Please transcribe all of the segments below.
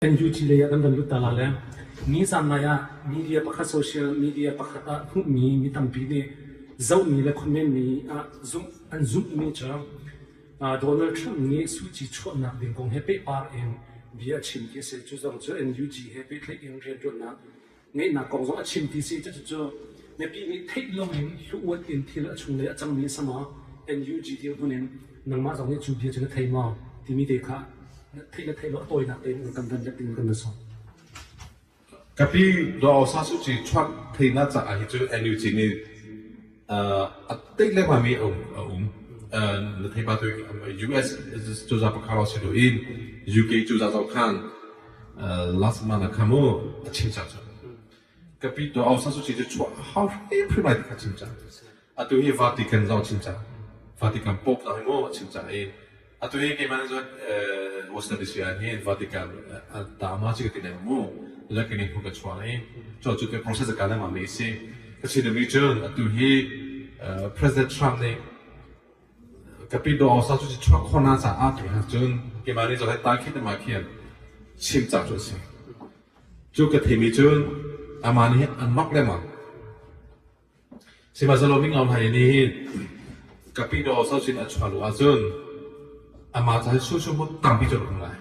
NUG lei ah kan van lut ta la le nizan nai ah media pakhat social media pakhat ah hmuhmi mi tampi nih zohmi le comment mi ah zumh an zumhmi cu Donald Trump nih Suu Kyi chuahnak ding kong he pehpar in bia a chim ti a si. Cu zong cu NUG he pehtlaih in rianṭuannak ngeihnak kong zong a chim ti si. Cucu mipi nih theih loin hluuat in thil a chunglei a cangmi a si maw? NUG dirhmun in nangmah zong nih cu bia cu na thei maw? timi te kha theih le theih lo a tawinak tein kan van let ding kan van sawm. Ka pi Daw Aung San Suu Kyi chuak theihnak caah hi cu NUG nih a teih lengmang mi a um. Na thei ba tu US cozah pakhat lawng si loin UK cozah zong khan last month ah khan mu a chim cang cu. Ka pi Daw Aung San Suu Kyi cu chuah a hau hrimhrim lai ti kha chim cang. Atu hi Vatican zong a chim cang. Vatican Pope zong hi mu a chim cang i atu hi keimah nih cun Western DC ah hin Vatican tama ci ka ti leng mu. Le kini hmu ka chuang i cu cu te process ka lengmang mi si. Ka chim mi cun atu hi President Trump nih kapi Daw Aung San Suu Kyi chuak khawhnak caah tu han cun keimah nih cun ta khi te ma khian chim cang cu a si. Cu ka theimi cun amah nih an mak lengmang. Sihmanhsehlaw Ming Aung Hlaing nih hin kapi Daw Aung San sin a chuah lo ahcun amah ca hi sunsung mu tampi cu a um lai.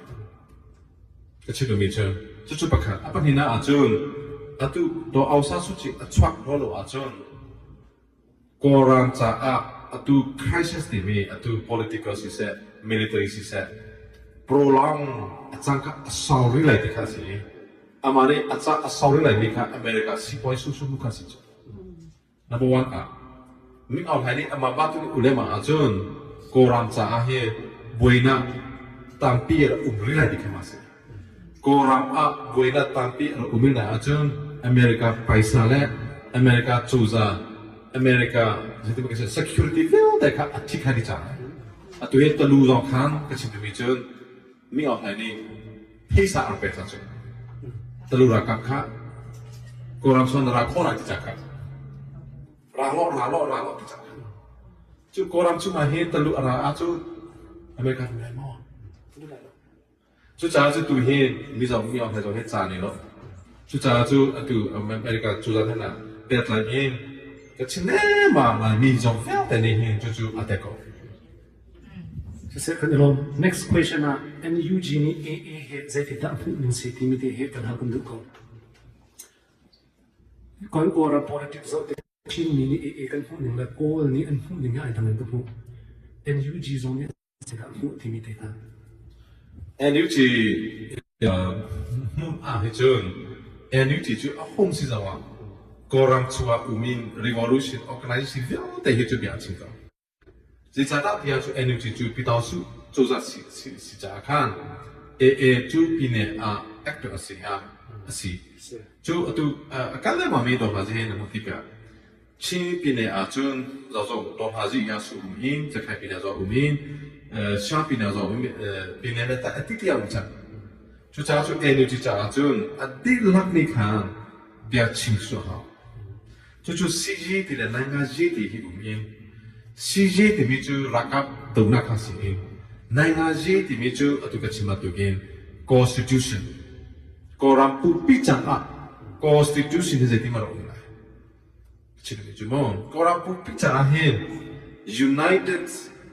Ka chim duhmi cu cucu pakhat. A pahnihnak ahcun atu Daw Aung San Suu Kyi a chuak lo ahcun Kawlram caah atu crisis timi atu political siseh, military siseh prolong a cang kha a sau rih lai ti kha a si i amah nih a ca a sau rih laimi kha America sipuai sunsung kha a si cu. Number one ah Ming Aung Hlaing nih amah ba tu nih ulem ahcun Kawlram caah hi buainak tampi a um rih lai ti kha ma si. Kawlram ah buainak tampi a um rih lai ahcun America paisa le America cozah America security vialte kha a thi kha dih cang. Atu hi talu zong khan ka chim duhmi cun Ming Aung Hlaing nih phaisa a rak pek cang cu. Talu ralkap kha Kawlram chuan na ra khawh lai ti cang kha. Ra law ra law ra law ti cang kha. Cu Kawlram chungah hin talu a ra ahcun America rum lai maw? Cucaah cu tu hi Mizo Ming Aung Hlaing zong hi ca nei lo. Cucaah cu atu America cozah hna ah pehtlai in ka chim lengmang laimi zong vialte nih hin cucu a tek ko. Siseh kan i lawm. Next question ah NUG nih AA he zeitindah hmuh ning si timi te hi kan hal kan duh ko. Kan Kawlram politics zoh tik Chinmi nih AA kan hmuh ning le Kawl nih an hmuh ning hi ai dang in ka hmuh. NUG zong nih zeidah hmuh timi te hna. NUG hmuh ah hi cun NUG cu a hung si zong ah Kawlram chungah um in revolution organization vialte hi cu bia a chim ko. Zeicahdah tiah cu NUG cu Pyitaungsuh cozah si caah khan AA cu pyine ah actor a si a si. Cu atu a kal lengmangmi Dawhnazi na hmuh tikah Chin pyine ahcun zohzong Dawhnazi Yasu um hin, Cakhai pyine zong um hin, Shan pyine zong um pyine le a ti tiang um cang. Cucaah cu NUG caah cun a dihlak nih khan bia chim suah hau. Cucu CG ti le Naingazi ti hi um in CG timi cu ralkap dohnak kha si i Naingazi timi cu atu ka chim bantukin Constitution Kawlram pumpi cangah Constitution hi zeitin a rak um lai? Chimmi cu maw Kawlram pumpi caah hin United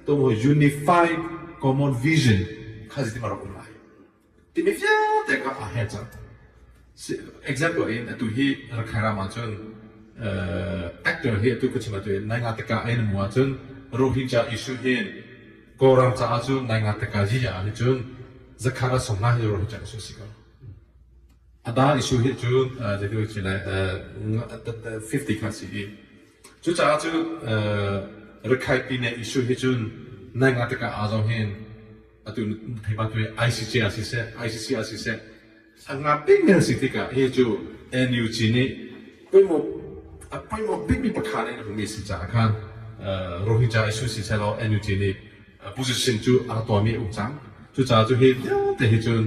to Unified Common Vision kha zeitin a rak um lai? Timi vialte kha aa he cang. Example in atu hi Rakhine ram ahcun actor hi atu ka chim atu in Naingataka ai na mu ahcun Rohingya issue hin Kawlram caah cun Naingataka yi ah hin cun zakhat ah sawmnga hi Rohingya issue si ko. A dang issue hi cun zeitin ka lai 50 kha si i cucaah cu Rakhine pine issue hi cun Naingataka ah zong hin atu thei bantuk in ICJ ah siseh ICC ah siseh a ngap bikmi an si tikah hi cu NUG nih poimawh a poimawh bikmi pakhat in a hmumi si caah khan Rohingya issue si sehlaw NUG nih position cu a rak tuahmi a um cang. Cucaah cu hi vialte hi cun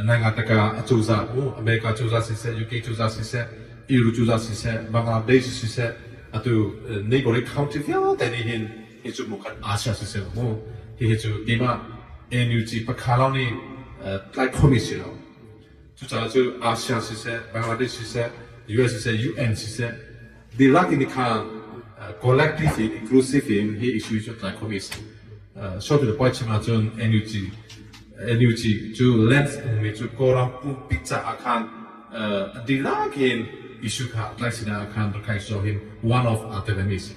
Naingataka a cozah mu America cozah siseh UK cozah siseh EU cozah siseh Bangladesh siseh atu neighboring country vialte nih hin hi cu mu kan Asia siseh mu hihi cu keimah NUG pakha lawng nih tlai khomi si lo. Cucaah cu ASEAN siseh, Bangladesh siseh, US siseh, UN siseh, dihlak in khan collective in inclusive in hi issue cu tlai khomi a si. Short to the point chim ahcun NUG NUG cu lens ummi cu Kawlram pumpi caah khan dihlak in issue kha tlai sinah khan Rakhine so hin one of aa telmi a si.